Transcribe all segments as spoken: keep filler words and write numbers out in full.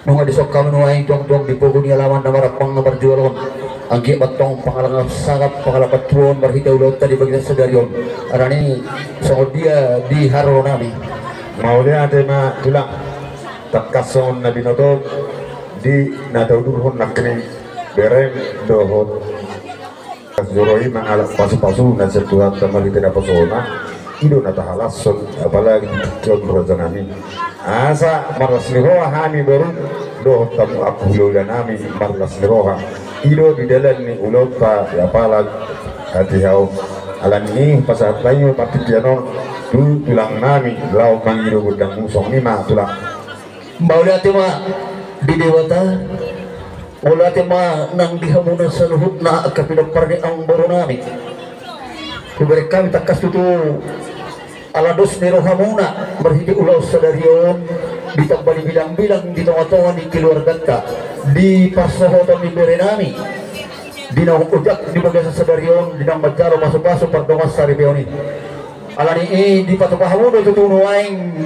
Nunga dison hami nuaeng tongtong di pogu ni alaman na marampang na marjual on. Anggiat ma tong pangalangap sangap pangalangap tuaon marhite ulaonta di bagasan sadari on. Alani songon dia di haroro nami. Mauliate ma tulang. Tangkas songon na binoto di na taudurhon nangkining berem dohot joro i mangalap pasupasu na sian Tuhanta marhite naposona. I do na tahalashon apalagi di tingki on raja nami. Asa marlas ni roha hami boru dohot hamu angka hulahula nami marlas ni roha. I do di dalan ni ulaonta apalagi hatiha on. Alani i pasahat ma i ma partingkian on tu tulang nami laho mangido gondang musong i ma tulang. Mauliate ma di Debata. Mauliate ma nang di hamuna saluhutna angka pinompar ni amangboru nami. Hubereng hami tangkas tutu ala dos ni rohamuna marhite ulaon sadari on ditamba ni bilangbilang di tongatonga ni keluarganta di parsohoton ni bere nami di naung ojak di bagasan sadari on di naung manjalo pasupasu pardongan saripeon i. Alani i dipatupa hamu do tutu nuaeng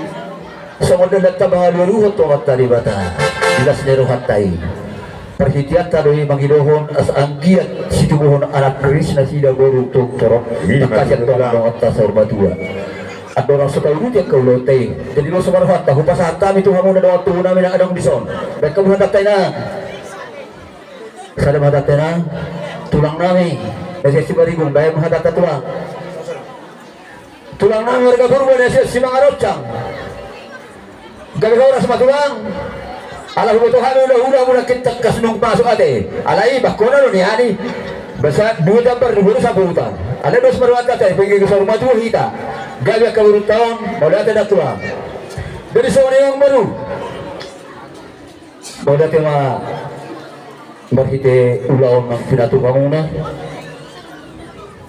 songon dandanta mangalualuhon tu Amanta Debata di las ni rohanta i. Parhiteanta do i mangidohon asa anggiat situbuhon anak ris nasida boru tu torop. Tangkas i antong dongan ta saur matua. Andorang so tauduti angka ulaonta i. Jadi do so ma rohanta hupasahat hami tu hamuna dongan tubu nami na adong dison. Baen hamu hatanta inang. Sada ma hatanta inang. Tulang nami na sian Sibarigung baen ma hatanta tulang. Tulang nami marga Purba na sian Simangaroncang. Gabe horas ma tulang. Ala huboto hami hulahula muna nangkin tangkas nunga masuk ate. Alai bangkona do nian i. Basa dua jambar di boru saputan. Alai dos ma rohanta ate pengge saur matua hita. Gabe angka borunta on mauliate da tulang. Jadi songon i amangboru. Mauliate ma marhite ulaon naung pinatupa muna.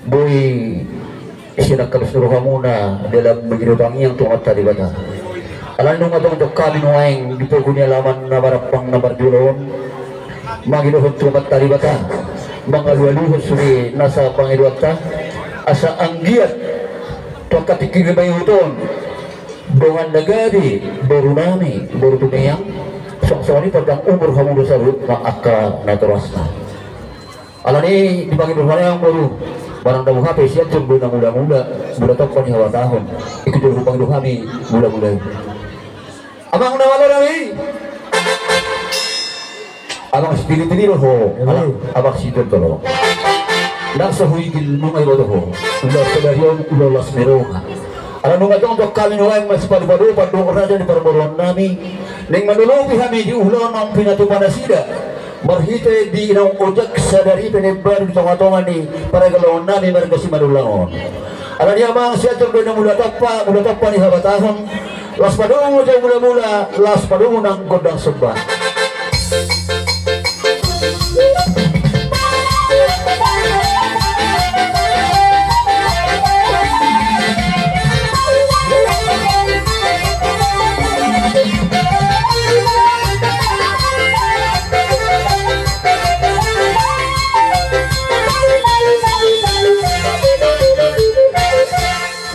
Boi sian angka dos ni rohamuna dalam mangido tangiang tu Amanta Debata. Alani nunga tongtong hami nuaeng di pogu ni alaman na marampang na marjual on mangidohon tu Amanta Debata mangalualuhon sude nasa pangidoanta asa anggiat tu angka tingki na mangihut on. Dongan na gabe boru nami boru Tumeang. Songon i panjang umur hamu do saluhutna angka natorasna. Alani i di pangidoan nami amangboru. Barang dabu hape sian jom do na mulamula. Mula tompa ni habatahon. Ingkon jolo hupangido hami mulamula i. Amang na malo nami. Amang sitili-tili do ho. Amang sitili do ho. Ndang so huigil nunga iboto ho. Ulaon sadari on ulaon las ni roha. Ala nunga tongtong hami nuaeng masipadu-padu pandok raja ni parboruon nami. Naeng manolopi hami di ulaon naung pinatupa nasida. Marhite di naung ojak sadari pe na imbaru di tonga-tonga ni pargalaon nami marga Simanullang on. Alani amang sian jom do na mula tompa, mula tompa ni habatahon. Las padomu jolo mulamula, las padomu nang gondang somba.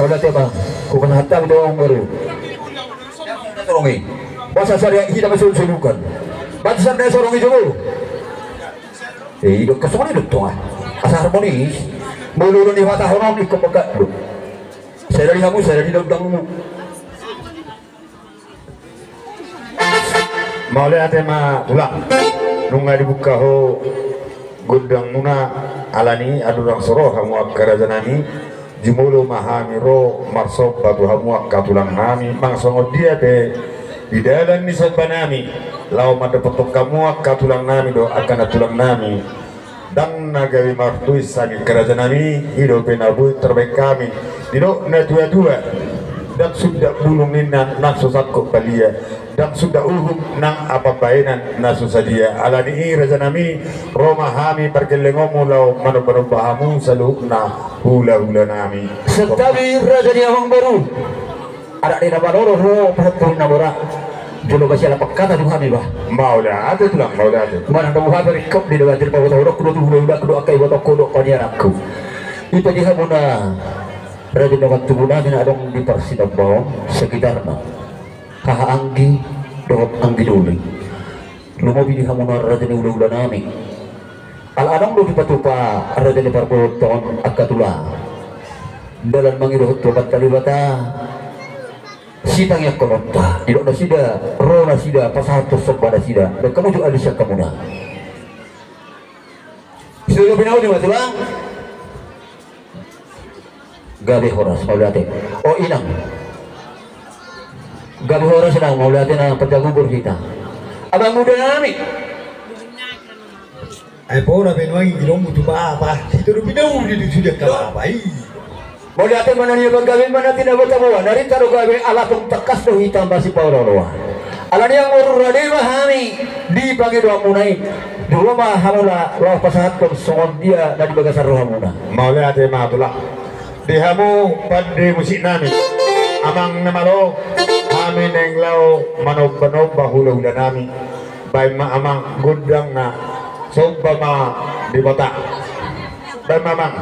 Mauliate ma, hupasahat hami tu amang boru. Sorong i. Basa sada hita ma solu-soluan. Basa sada sorong i jolo. Eh, idok ka songon i do tonga. Asa harmonis. Molo do ni hatahonon ingkon mangkat do. Sada di hamu, sada di dangdangmu. Mauliate ma tulang. Nunga dibuka ho gondangmuna, alani andorang so ro hamu angka raja nami. Jumolo ma hami ro marsomba tu hamu angka tulang nami, manang songon dia pe di dalan ni somba nami laho mandapothon hamu angka tulang nami dohot angka nantulang nami. Ndang na gabe martois hami angka raja nami, i dope na boi tarbaen hami. Didok na tua-tua, ndang sundat bulung ninna nang so sangkot balia. Ndang sundat uhum nang apambaenan na so sadia. Alani i raja nami, ro ma hami pargellengonmu laho manomba-nomba hamu saluhutna hula-hula nami. Santabi raja ni amang boru. Anak ni na manoror ro pahompu ni na mora. Jolo basi ala pangkata tu hami bah. Mauliate tulang, mauliate. Manang dabu hape ringkot ni dabatir paboto ho dohot hula-hula dohot angka ibotongku dohot paniaranku. Ita di hamuna raja ni amang tubu nami na adong di parsinombaon sekitarna. Haha anggi dohot anggi doli. Lumobi di hamu na raja ni hula-hula nami. Ala adong do dipatupa raja ni parboruon angka tulang. Dalan mangido tu Amanta Debata. Sitangiangkononta, didok nasida, ro nasida, pasahathon somba nasida, dan hamu jo alu sian hamuna. Sude lobi na uli ma tulang. Gabe horas, mauliate. O inang. Gabe horas inang, mauliate na panjang umur hita. Abang muda nami. Ai bona be nuaeng i, didok mu tu bapa, hita do pinauli do sude angka bapa i. Mauliate ma na nian, gabe ma na tinabotaboa, na rinta do gabe, ala tung tangkas do hita masipaolo-oloan. Alani i amang boru, rade ma hami di pangidoanmuna i. Di roha ma hamu laho pasahathon songon dia na di bagasan rohamuna. Mauliate ma tulang. Di hamu pande musik nami, amang na malo, hami naeng laho manomba-nomba hula-hula nami. Baen ma amang gondangna, somba ma Debata. Baen ma amang.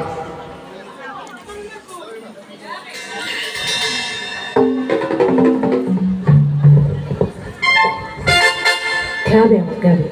Gabe, gabe.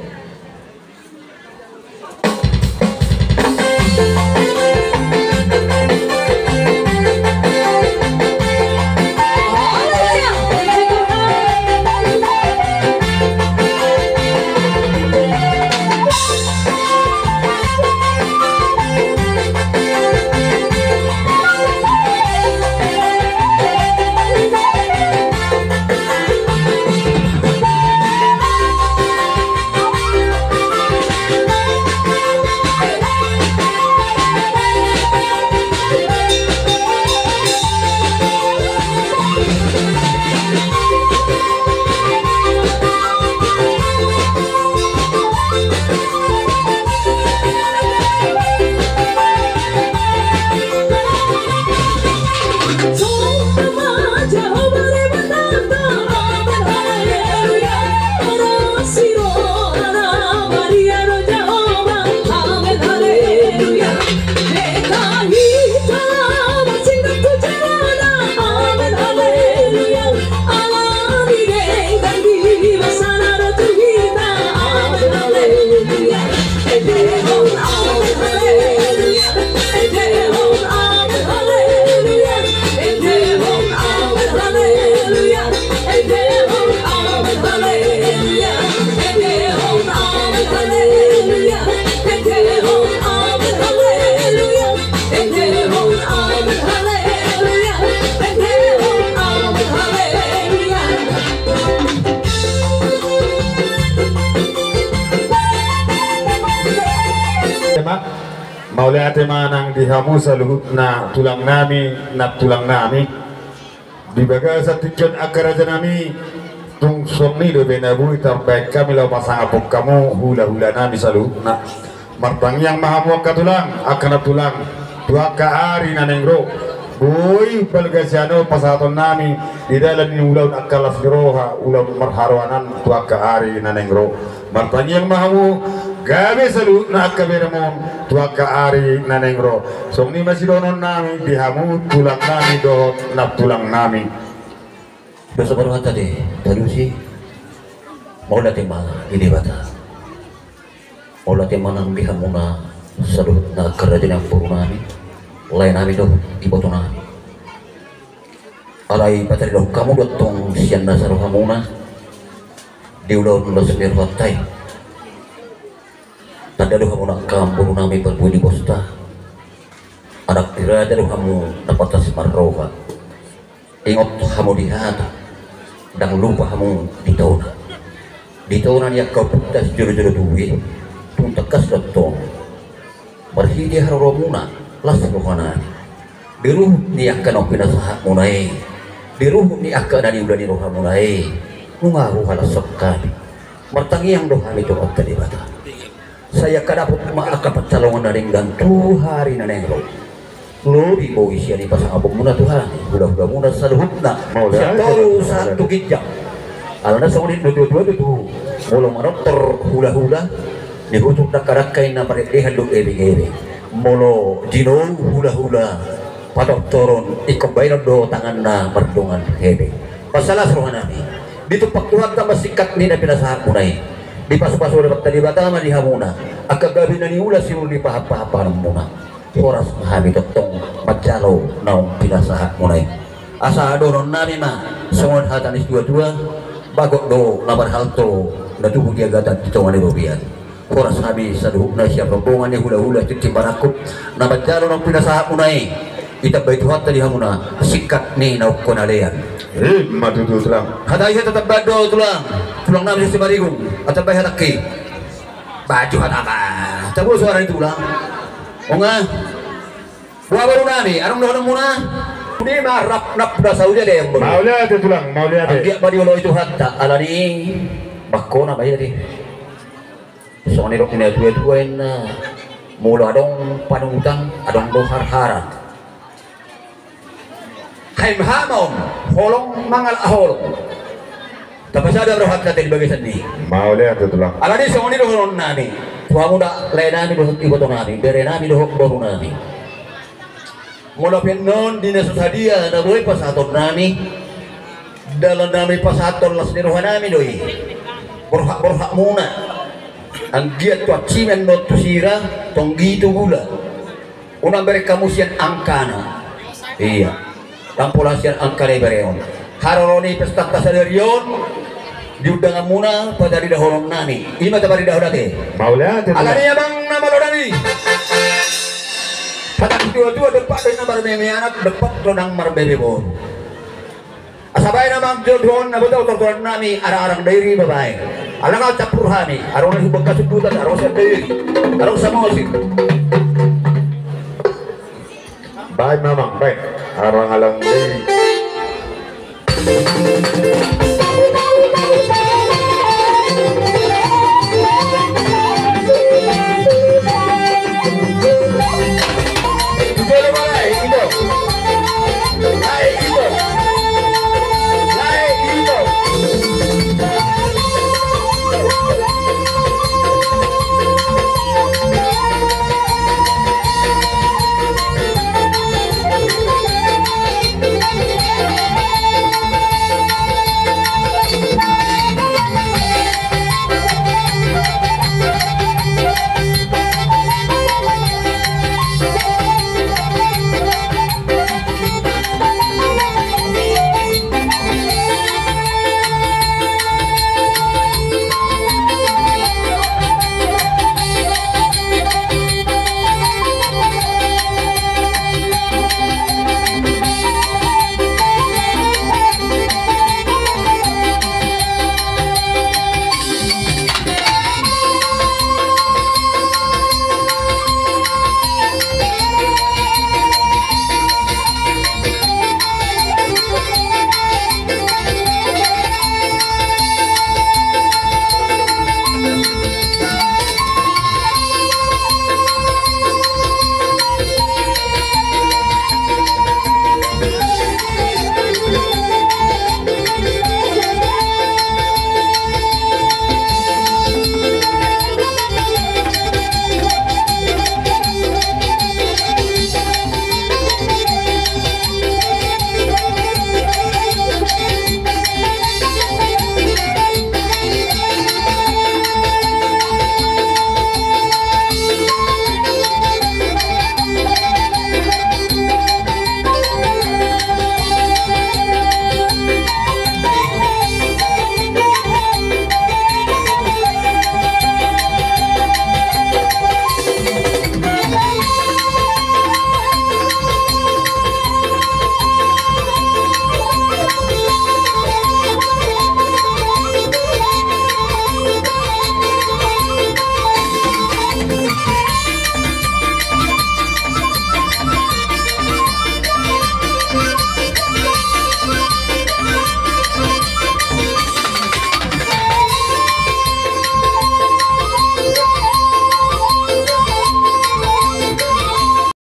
Mauliate ma nang di hamu saluhutna tulang nami, nang tulang nami. Di bagasan tingki on angka raja nami, tung songon i dope na boi tarbaen hami laho pasangaphon hamu hula-hula nami saluhutna. Martangiang ma hamu angka tulang, angka na tulang, tu angka ari na naeng ro. Boi balga sian on pasahaton nami di dalan ni ulaon angka las ni roha, ulaon marharoanan tu angka ari na naeng ro. Martangiang ma hamu gabe saluhutna angka beremon tu angka ari na naeng ro. Songon i ma sidohonon nami di hamu tulang nami dohot nang tulang nami. Dosa baru hata de talusi. Mauliate ma di Debata. Mauliate ma nang di hamuna saluhutna angka raja nang boru nami, lae nami dohot iboto nami. Alai pataridahon hamu do tong sian nasa rohamuna di ulaon las ni rohanta i. Tanda do hamu nang angka boru nami parbue ni bosta. Anak ni raja do hamu na pantas marroha. Ingot hamu di hata, ndang lupa hamu di tona. Di tona ni angka ompunta sijolo-jolo tubu i, tung tangkas do tong. Marhite haroromuna, las rohanami. Di ruhut ni angka naung pinasahatmuna i, di ruhut ni angka na niula ni rohamuna i, nunga huhalashon hami. Martangiang do hami tu Amanta Debata. Sai angka dapot ma angka pansalongan na denggan tu ari na naeng ro. Lobi boi sian i pasangaphonmuna tu hami hula-hulamuna saluhutna. Sian toru sahat tu ginjang. Alana songon i do tuatua tutu. Molo manortor hula-hula, nihutur dangka-dangka i na mardehan do ebeng-ebeng. Molo jinou hula-hula patortoron, ingkon baenon do tanganna mardongan hebe. Pasalas rohanami. Ditumpak Tuhanta ma singkat ni na pinasahatmuna i. Dipasupasu Debata ma di hamuna angka gabe na niula siululna, pahanpahanmuna. Horas ma hami tongtong manjalo naung pinasahatmuna i. Asa dohononnami ma songon hata ni situatua: Bagot do na marhalto na tubu di agatan di tonga ni robean. Horas hami saluhutna sian rombongan ni hulahula tintin marangkup na manjalo naung pinasahatmuna i. Itambai Tuhanta di hamuna singkat ni naung hona lean. I ma tutu, Tulang. Hata i hata tambahan do, Tulang. Tulangnami Simarigung, atambai hatangki. Baju hata apa? Tabu suara ni Tulang. Onga. Boha borunami, adong dohononmuna? Ni ma rap nap na saulia de, Boru. Mauliate, Tulang, mauliate. Anggiat ma dioloi Tuhanta, alani bangkona ma ia di. Songon nidok ni natuatua inna, molo adong panungkutan, adong do harhara. Haim hamaon, holong mangalap holong. Tapasada rohanta te di bagasan ni. Mauliate, Tulang. Alani songon i dohononnami tu hamu da, laenami dohot ibotonami, berenami dohot borunami. Molo pe annon di na so sadia na boi pasahatonnami, dalannami pasahathon las ni rohanami do i. Borhat-borhatmuna. Anggiat tu hansian do tu sira, tonggi tu gula. Unang bereng hamu sian angkana. Ia. Ndang pola sian angkana iberehon. Haroro ni pestanta sadari on, di undanganmuna, pataridahononnami. I ma taparidahon ate. Mauliate, Tulang. Alani amang na malo nami. Hata ni situatua: Dompak do na marmeme anak, dompak do nang marmeme boru. Asa baen amang jolma on na boi tatortorannami, arang-arang Dairi ma baen. Ala nga campur hami, adong na sian Bangka Sumbutan, adong sian Dairi, adong Samosir. Baen ma amang, baen. Arang-arang Dairi.